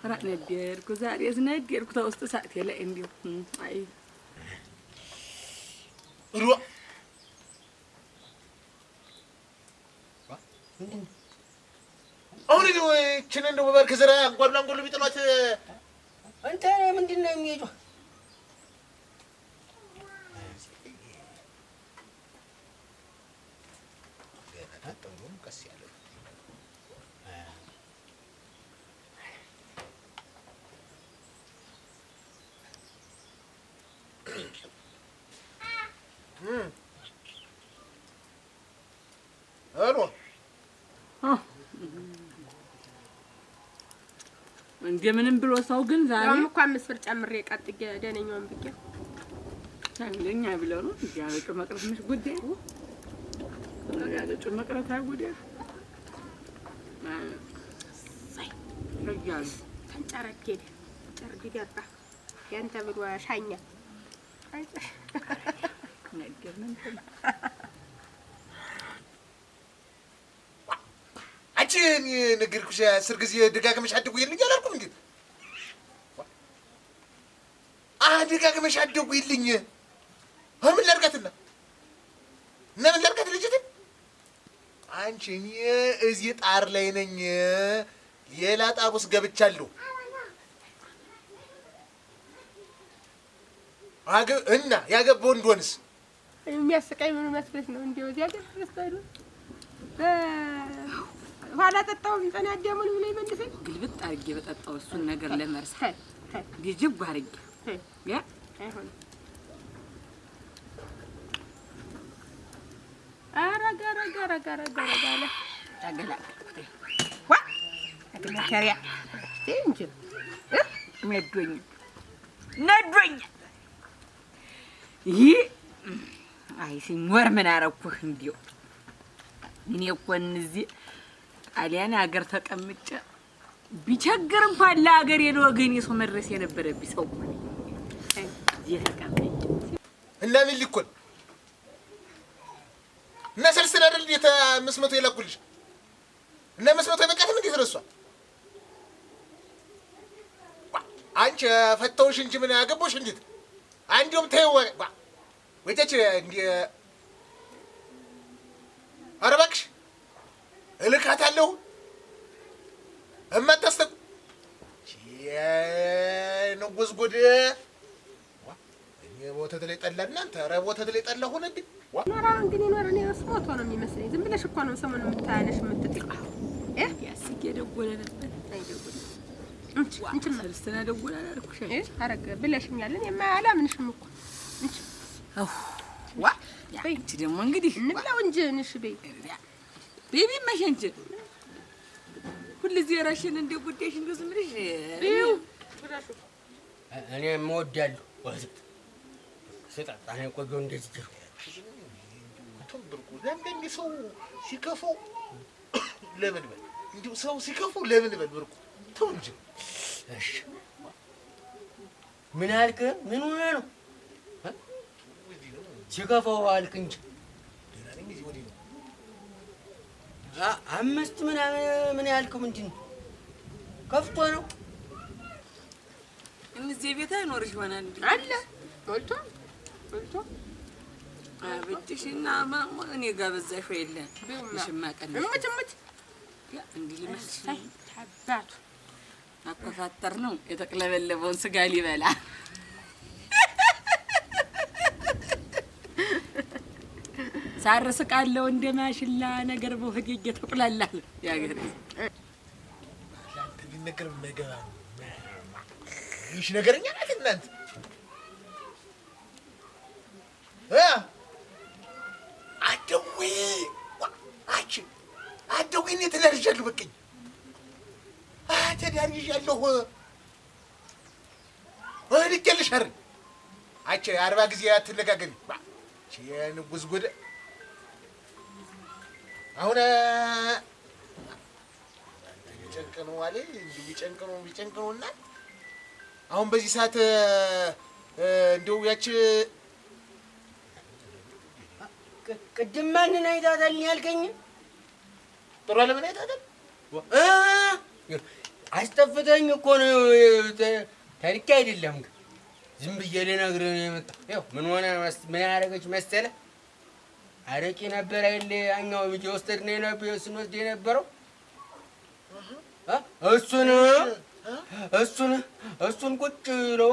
ራ ነደድኩ። ዛሬስ ነደድኩ። ተውስጥ ሰዓቴ ላይ እንዲሁ አይ ሩዋ አሁን እንደው ይህችን እንደው በበርክ ዘራ አንጓሉ አንጓሉ ቢጥሏት አንተ ምንድን ነው የሚሄጂው? ቀስ ያለ ሄሎ እንደምንም ብሎ ሰው ግን ዛሬ ያውም እኮ 5 ብር ጨምሬ ቀጥጌ ደነኛውን ብዬ እንደኛ ብለው ነው ያለጩ መቅረት ምሽ ጉዳይ ያለጩ መቅረት ጉዳይ እያሉ ተንጨረጌ ጨርግ ገባ ያንተ ብሎ ሻኛ አንቺ እኔ ነገርኩሽ 10 ጊዜ ደጋግመሽ አትደውይልኝ አላልኩም እንዴ? ደጋግመሽ አትደውይልኝ። አሁን ምን ላድርጋትና እና ምን ላድርጋት ልጅትን? አንቺ እኔ እዚህ ጣር ላይ ነኝ፣ ሌላ ጣር ውስጥ ገብቻለሁ። እና ያገባው እንደሆንስ የሚያስቀኝ ምን መስሎሽ ነው? እንደው እዚያ ድረስ ኋላ ጠጣው እንጠና ደሙን ብሎ ይመልሰኝ ግልብጥ አድርጌ በጠጣው እሱን ነገር ለመርሳት ግጅብ አድርጌ ያ አይሆንም። አረጋ ረጋ ረጋ ረጋ ረጋ አለ ተገላገልኩት። ዋ አትመከሪያ እስቲ እንጂ ነዶኛል ነዶኛል። ይህ አይ ሲኞር ምን አደረኩህ? እንዲያው እኔ እኮ እነዚህ ጣሊያን ሀገር ተቀምጬ ቢቸግር እንኳን ለሀገሬ ለወገኔ ሰው መድረስ የነበረብኝ ሰው እኮ ነኝ። እዚህ ተቀምጬ እና ምን ሊኮን እና ሰልስን አይደል እንዴ 500 የላኩልሽ እና 500 አይበቃትም እንዴ? ተረሷ አንቺ ፈተውሽ እንጂ ምን አገባሽ? እንዴት አንዲውም ተይው ወይተች እንዴ እልካታለሁ። እማታስተቁ ንጉስ ጉድ! እኔ ወተት ላይ ጠላ እናንተ፣ ኧረ ወተት ላይ ጠላ ሆነብኝ። ኖራ እንግዲህ ኖረ እኔ እሱ ሞቶ ነው የሚመስለኝ። ዝም ብለሽ እኮ ነው ሰሞኑን የምታያለሽ የምትጥይው። ያስጌ ደወለ ነበር። እንቺ ሰልስትና ደወለ አላልኩሽ? አረገ ብለሽኛል። እኔማ አላምንሽም እኮ እንቺ። ዋ አንቺ ደግሞ እንግዲህ እንብላው እንጂ እንሽ በይ ቤቢ መሽ አንቺ ሁልጊዜ ራሽን እንደ ጉዳይሽ እንደው ዝም ብለሽ እኔ እወዳለሁ ወተት ስጠጣ ነው የቆየው እንደዚህ ብርቁ ለአንዳንድ ሰው ሲከፋው ለምን በል እንዲሁ ሰው ሲከፋው ለምን በል ብርቁ ተው እንጂ። እሺ ምን አልክ? ምን ሆነህ ነው ሲከፋው አልክ እንጂ አምስት ምናምን ምን ያልከው ምንድን ነው? ከፍቶ ነው እነዚህ ቤት አይኖርሽ ይሆናል አለ ሞልቶ ሞልቶ አበጅሽና እኔ ጋር በዛሽው የለ ሽማ ቀንሽ እሙት እሙት እንዲህ ልመልሽ አባቱ አኮፋተር ነው የተቅለበለበውን ስጋ ሊበላ ሳርስቃለሁ እንደ ማሽላ ነገር በሆዴ እየተቁላላል ያገር ለአንተ ሊነገር የማይገባ ይሽ ነገረኛ ናት እናንተ አደዌ አንቺ አደዌ እኔ ትዳር ይዣለሁ በቃኝ ትዳር ይዣለሁ ልኬልሽ አይደል አንቺ 40 ጊዜ አትነጋገሪ የንጉስ ጉድ አሁን ቢጨንቅ ነው አለ ቢጨንቅ ነው ቢጨንቅ ነው እና አሁን በዚህ ሰዓት እንደው ያቺ ቅድም ማንን አይታታል ያልከኝ? ጥሩ አለምን አይታታል? አስጠፍተኝ እኮ ነው ታሪክ አይደለም። ግን ዝም ብዬ ልነግርህ ነው የመጣሁ። ይኸው ምን ሆነ ምን ያደረገች መሰለህ? አረቄ ነበር አይደል ያኛው እየወሰድን የነበረው ስንወስድ የነበረው እሱን እሱን እሱን ቁጭ ብሎ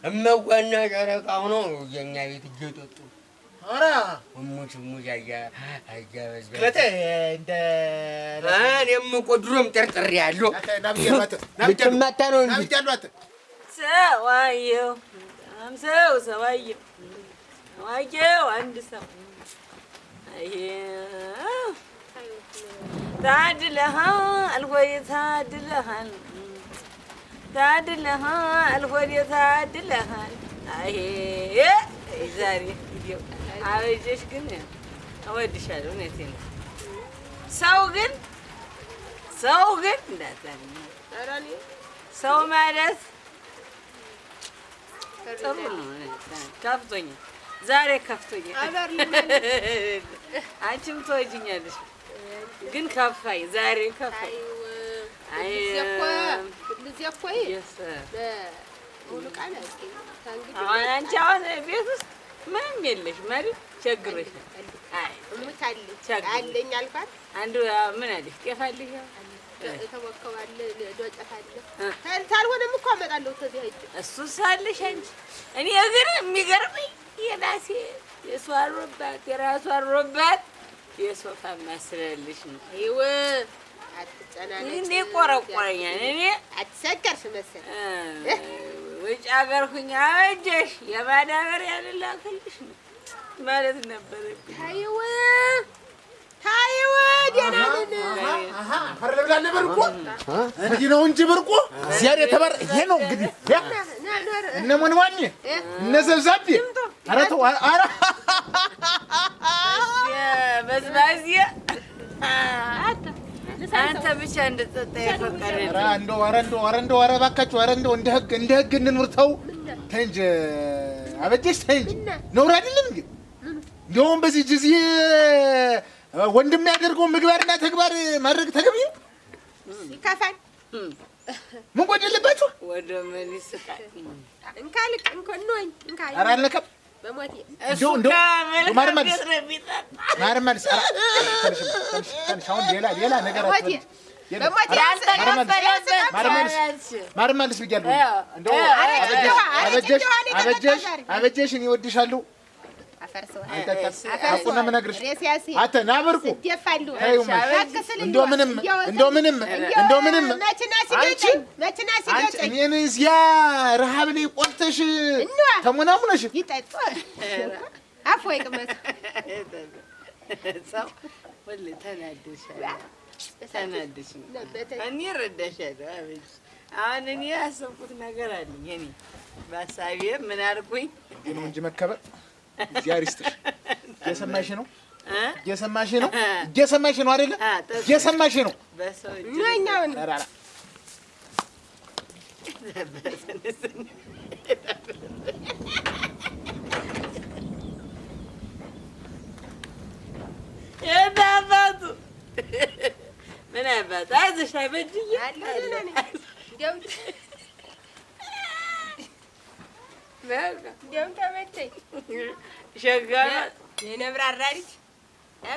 እመጓና ጨረቃ ሆኖ የእኛ ቤት እየጠጡ ኧረ እሙች እሙች አያበዝበዝ ክለተ እንደ እኔም እኮ ድሮም ጠርጥሬያለሁ። ብትመታ ነው እንጂ ናብያለሁ። አንተ ሰዋየው በጣም ሰው ሰዋየው ሰዋየው አንድ ሰው ታድለሃል ሆዴ ታድለሃል ታድለሃል ሆዴ ታድለሃል። አይ ዛሬ አበጀሽ ግን እወድሻለሁ። እውነቴን ነው። ሰው ግን ሰው ግን እንዳታምኚ ሰው ማለት ጥሩ ነው። ከፍቶኛል ዛሬ ከፍቶኛል። አንቺም ትወጂኛለሽ ግን ከፋኝ ዛሬ ከፋኝ። አሁን አንቺ አሁን ቤት ውስጥ ምንም የለሽም አይደል? ቸግሮሻል። አለኝ አልኳት። አንዱ ምን አለሽ? ጤፍ አለሽ? ተወከዋለ ዶጨት አለ። ታልሆነም እኮ አመጣለሁ ተዚህ ሂጅ። እሱስ አለሽ አንቺ። እኔ ግን የሚገርመኝ የራሴ የሷ አሮባት የራሷ አሮባት የሶፋ ማስለልሽ ነው። ይው አትጨናነቂ። እኔ ቆረቆረኛል። እኔ አትሰከርሽ መሰል ውጭ ሀገር ሁኝ አበጀሽ የማዳበሪያ ልላክልሽ ነው ማለት ነበረብኝ። ታይው ታይው ደህና ነን። አፈር ልብላ ብርቁ እንዲህ ነው እንጂ ብርቁ እግዚአብሔር የተባረ ይሄ ነው እንግዲህ እነ ሞንዋኔ እነ ዘብዛቤ ኧረ ተው ኧረ በዝባዝያ አንተ ብቻ እንድትጠጣ የፈቀደልህ። ኧረ እንደው ኧረ እንደው ኧረ እንደው ኧረ እባካችሁ ኧረ እንደው እንደ ህግ እንደ ህግ እንኑር። ተው ተይ እንጂ አበጀሽ ተይ እንጂ ነውር አይደለም እንዴ? እንደውም በዚህ ጊዜ ወንድም ያደርገው ምግባርና ተግባር ማድረግ ተገቢ ነው? ይከፋል። ምን ጎደለባችሁ? ወደ ምን ይስቃል? እንካ ልቅ እንካ እንወኝ እንካ ኧረ አልነካም። በሞቴ እንደው እንደው ማርመልስ ማርመልስ ተነሽ ተነሽ አሁን ሌላ ሌላ ነገር አትበል ማርመልስ ብያለሁ። እንደው አበጀሽ አበጀሽ አበጀሽ እኔ እወድሻለሁ። አቁና የምነግርሽ አንተ ና ብርቁ እንደው ምንም እንደው ምንም እንደው ምንም አንቺ እኔን እዚያ ረሀብ ላይ ቆልተሽ ተሞናሙነሽ ይጠጡ አፍ ወይ ቅመስ ሰው ሁሌ ተናደሻል ተናደሽ ነው። እኔ እረዳሻለሁ። አበጅ አሁን እኔ ያሰብኩት ነገር አለኝ። እኔ በሀሳቤ ምን አልኩኝ ነው እንጂ መከበር እግዚአብሔር ይስጥሽ። እየሰማሽ ነው? እየሰማሽ ነው? እየሰማሽ ነው አይደለ? እየሰማሽ ነው? በሰው እጅ የት አባቱ ምን አባቱ አይዞሽ አበጅዬ እንዲያውም ተመቸኝ። ሸጋ የነብራራ ልጅ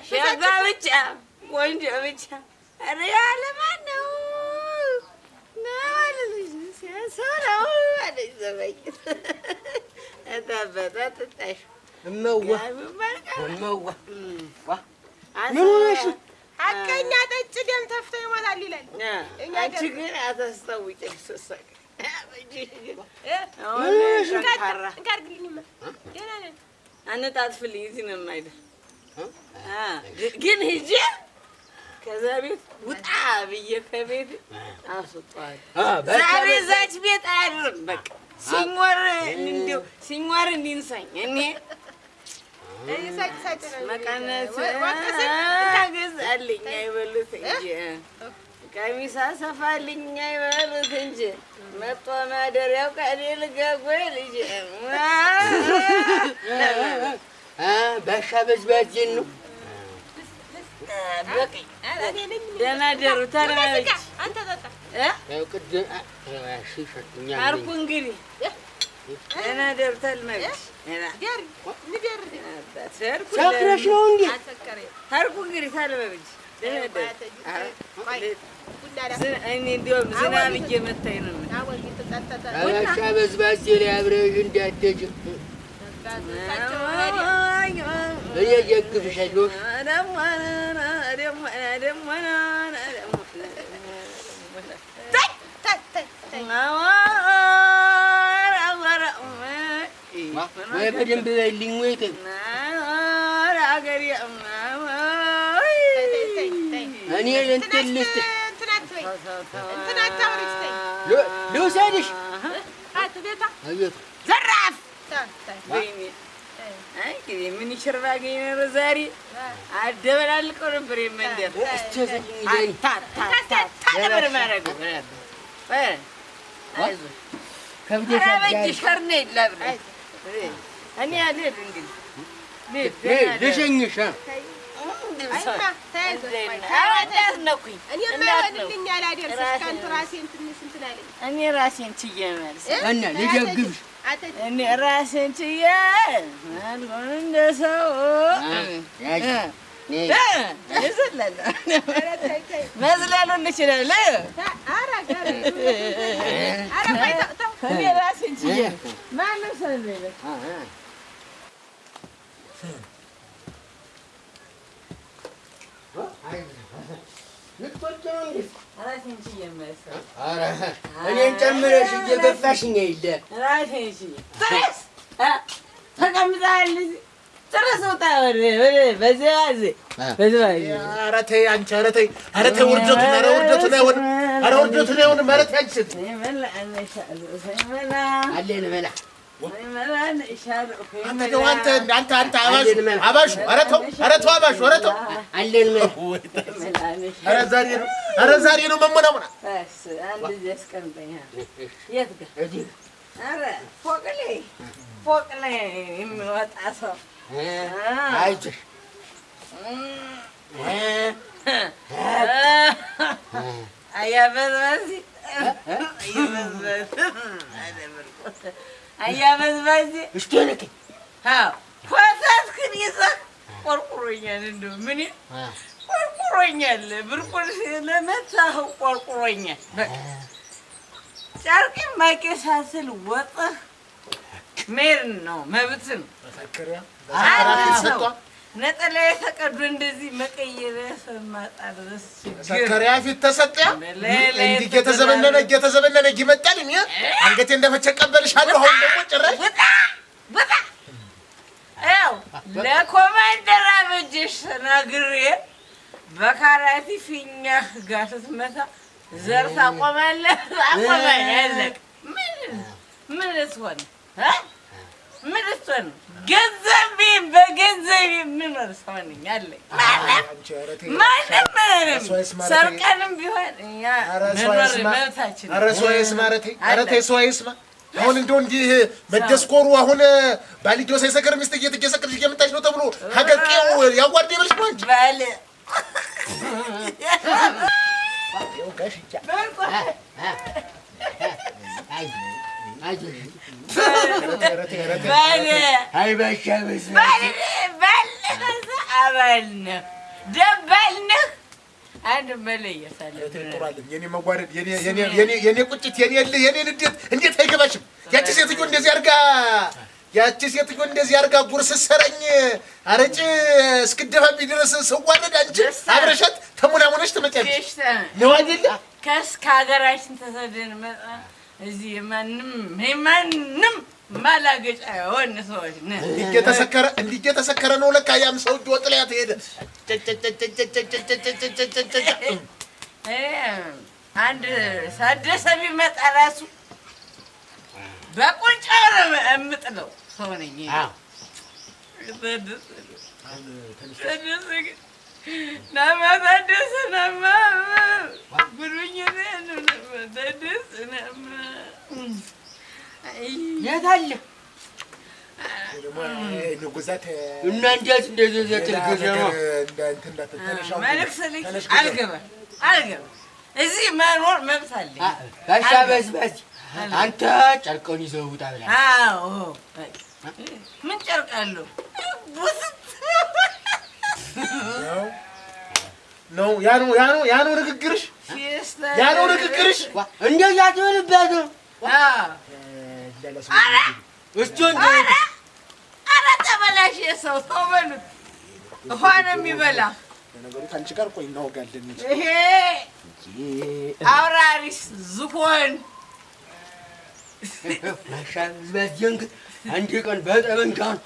ሸጋ ብቻ ቆንጆ ብቻ ኧረ ያለ ማነው ነው አለች ሰው ነው አለች ዘበኝት እታበታ ትጣሽ እመዋ እመዋ ምን ሆነሽ? ሀቀኛ ጠጭ ደም ተፍቶ ይሞታል ይላል። አንቺ ግን አታስታውቂም ስትሳቂ አነጣጥፍልኝ እዚህ ነው የማይደል ግን ሂጅ ከዛ ቤት ውጣ ብዬ ከቤት አስወጣዋለሁ። ዛሬ እዛች ቤት አያድርም። በቃ ሲኞር እንደው ሲኞር እንዲንሳኝ እኔ መቀነት ገዛልኝ አይበሉት እንጂ ቀሚስ አሰፋልኝ አይበሉት እንጂ መጦ ማደሪያው ቀኔ ልጋጎ ልጅ ባሻ በዝባዜን ነው። ደህና ደሩ። ተርበች አርኩ እንግዲህ ደህና ደሩ። ተልመች ሰክረሽ ነው እንዴ? ታርኩ እንግዲህ ተልመች እኔ እንዲያውም ዝናብ እየመታኝ ነው። ባሻ በዝባዜ ላይ አብረሽ እንዳትሄጂ እኔ እደግፍሻለሁ። ወይ በደንብ በይልኝ ወይ ተይ እኔ እንትን ልስጥሽ ልውሰድሽ። ዘራፍ ምን ይሽር ባገኝ ኖሮ ዛሬ አደበላልቀው ነበር የመንደር ነበር የማደርገው። እኔ አልሄድ እንግዲህ ልሸኝሽ። እኔ ራሴን ችዬ መልስ እና ልደግፍሽ። እኔ ራሴን ችዬ አልሆን እንደ ሰው እዘላለሁ። መዝለሉን እችላለሁ። እኔ ራሴን ችዬ ማንም ሰው የለም። እኔን ጨምረሽ እየገፋሽኝ የለ ራሴን ችዬ ጥረስ ተቀምጠሃል። ጥረስ ውጣ በዚህ በዚህ በዚህ በዚህ። ኧረ ተይ አንቺ፣ ኧረ ተይ፣ ኧረ ተይ፣ ውርደቱን፣ ኧረ ውርደቱን አይሆንም፣ ኧረ ውርደቱን አይሆንም። ኧረ ተይ አንቺ አለን መላ አንተ እንደው አንተ አንተ አንተ አባሹ አባሹ፣ ኧረ ተው፣ ኧረ ተው አባሹ፣ ኧረ ተው አለን መላ። ኧረ ዛሬ ነው፣ ኧረ ዛሬ ነው መሞናሞና። አንድ እዚህ አስቀምጠኝ። የት ጋር? ኧረ ፎቅ ላይ ፎቅ ላይ የሚወጣ ሰው አይዞሽ አያበዝባዚ አያበዝባዚ እስኪ ነኪ አዎ ኮተትህን ይዘህ ቆርቁሮኛል። እንደው ምን ቆርቁሮኛል፣ ብርቁን ስለመታህ ቆርቁሮኛል። በቃ ጨርቄን ማቄ ሳስል ወጥህ መሄድ ነው መብት ነው። ሰጧ ነጠላ የተቀዶ እንደዚህ መቀየሪያ ሰማጣ ድረስ ችግር ሰከሪያ ፊት ተሰጠ። እንዲህ እየተዘበነነ እየተዘበነነ ይመጣል። እኔ አንገቴ እንደፈቸ እቀበልሻለሁ። አሁን ደግሞ ጭራሽ ውጣ ውጣ! ያው ለኮማንደር አበጀሽ ተናግሬ በካራቲ ፊኛህ ጋር ስትመታ ዘር ታቆማለህ ታቆማለህ። አለቀ። ምን ምን ልትሆን እ ምን ልትሆን ገንዘቤ በገንዘቤ የምኖር ሰው ነኝ አለኝ። ማንም ማንም ሰርቀንም ቢሆን እኛ መኖር መብታችን ነው። ኧረ ሰው አይስማ። ኧረ ተይ፣ ኧረ ተይ፣ ሰው አይስማ። አሁን እንደው እንዲህ መደስኮሩ አሁን ባልየው ሳይሰክር ሚስት እየሰከረች እየመጣች ነው ተብሎ ሀገር ቄው ያዋርድ ይበልሽ ነው አንቺ። ባል ይኸው ጋሽ ይቻ ኧረ ተይ፣ ኧረ ተይ። ባል አይ ባሻ በስመ ባል ባል አባል ነህ ደባል ነህ። አንድ መለየት አለብን። ጥሩ አይደለም። የኔ መዋረድ፣ የኔ የኔ የኔ የኔ ቁጭት፣ የኔ እልህ፣ የኔ ንዴት እንዴት አይገባሽም? ያቺ ሴትዮ እንደዚህ አድርጋ ያቺ ሴትዮ እንደዚህ አድርጋ ጉርስ ስትሰራኝ አረጭ እስክደፋብኝ ድረስ ስዋረድ አንቺ አብረሻት ተሙናሙነሽ ትመጫለሽ ደስታ ነው አይደለ? ከስ ከሀገራችን ተሰደን መጣ እዚህ የማንም የማንም ማላገጫ የሆን ሰዎች ነን። እንዲህ እየተሰከረ እንዲህ እየተሰከረ ነው ለካ ያም ሰው እጅ ወጥ ላይ ተሄደ። እኔ አንድ ታደሰ ቢመጣ ራሱ በቁንጫ ነው የምጥለው ሰው ነኝ። ታደሰ ግን ናማ ታደሰ ናማ ጉድኝ ነው ናማ ታደሰ ናማ አይ የት አለ ንጉዛት እና እንዴት እንደዚህ ዘጥል ነገር እንትን እንዳትል ተነሽ አሁን መልዕክት ልክ ተነሽ አልገባም አልገባም። እዚህ መኖር መብት አለኝ። ባሻ በስበስ አንተ ጨርቀውን ይዘህ ውጣ ብላ አዎ በቃ ምን ጨርቅ አለው? ቡስት ነው ያ ነው ያ ነው ያ ነው ንግግርሽ፣ ፌስታ ያ ነው ንግግርሽ። እንደዛ ትሆንበት አዎ እሱ እንደ ኧረ ኧረ ተበላሽ የሰው ሰው በሉት። ውሃ ነው የሚበላ ለነገሩ ከአንቺ ጋር ቆይ እናወጋለን እንጂ ይሄ አውራሪስ ዝሆን ባሻ በስበስ ጀንክ አንድ ቀን በጠመንጃ ነው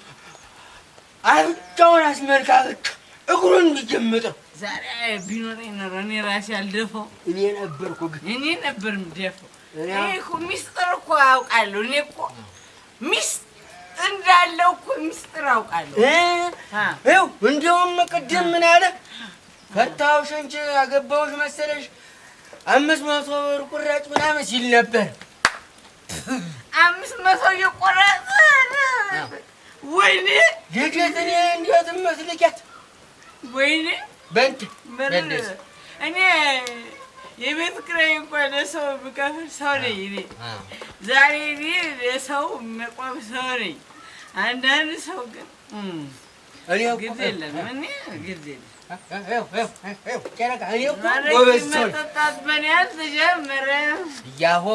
አፍንጫውን አስመልካክቼ እግሩን እንዲጀምጠው ዛሬ ቢኖረኝ ኖሮ እኔ ራሴ አልደፋው። እኔ ነበርኩ ግን እኔ ነበር የምደፋው። እኔ እኮ ሚስጥር እኮ አውቃለሁ። እኔ እኮ ሚስጥ እንዳለው እኮ ሚስጥር አውቃለሁ። ይኸው እንደውም ቅድም ምን አለ ፈታሁሽ እንጂ አገባሁሽ መሰለሽ 500 ብር ቁራጭ ምናምን ሲል ነበር። 500 እየቆረጠ ወይኔ ልጅት እኔ እንዴት መስልኪያት ወይኔ በእንትን ምን በእንደዚህ እኔ የቤት ኪራይ እንኳን ለሰው የምከፍል ሰው ነኝ። እኔ ዛሬ እኔ ለሰው የምቆም ሰው ነኝ። አንዳንድ ሰው ግን እኔ እኮ ግድ የለም እኔ ግድ የለም ይኸው ይኸው ይኸው ጨረቃ እኔ እኮ ማረግ ጎበዝ ሰው ነኝ። መጠጣት በእኔ አልተጀመረም እያሆ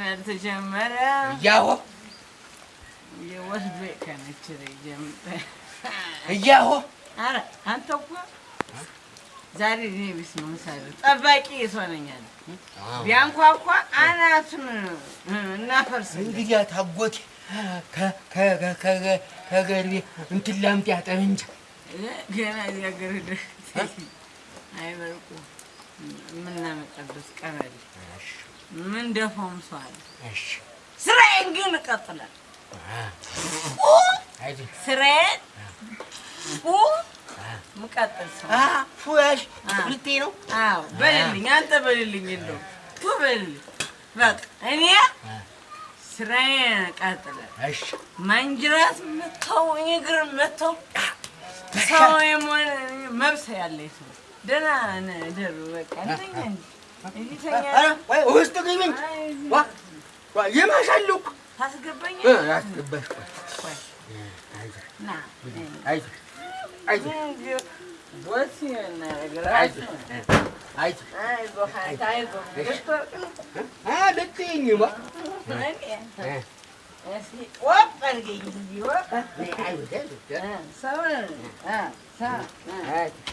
አልተጀመረም። እያሆ የወስዶ ከነችረ ጀምረ እያሆ ኧረ አንተ እኮ ዛሬ እኔ ቤት ነው የምሰራው። ጠባቂ ይሆነኛል። ቢያንኳኳ አናቱን እናፈርስ። እንግዲህ ታጎቴ ከገርቤ እንትን ላምጣ ጠመንጃ ገና እዚህ ሀገር ሄደህ አይበልቁ የምናመጣበት ቀን አለ። ምን ደፋውም ሰው አለ። ስራዬን ግን እቀጥላለሁ። ስራዬን የምቀጥል ሰው ፉያሽ ሁለቴ ነው። አዎ በልልኝ፣ አንተ በልልኝ፣ እንደው ቱ በልልኝ። በቃ እኔ ስራዬን እቀጥላለሁ። እሺ ማንጅራት መተው እግር መተው ሰው የመሆን መብት ያለኝ ሰው ደህና ነህ ደሩ። በቃ እንተኛ እንጂ እዚህ ተኛ። ኧረ ቆይ ውስጥ ግቢ እንጂ ዋ ዋ ይመሻል እኮ ታስገባኝ አስገባሽ። ቆይ ና። አይዞሽ አይዞሽ። ቦሲ ነገር። አይዞሽ አይዞሽ። አይዞህ አንተ አይዞህ። ልትይኝማ። እኔ እስኪ ወጥ አድርገኝ እንጂ ወጥ። አይዞሽ አይዞሽ። ሰው ሰው። አይዞሽ።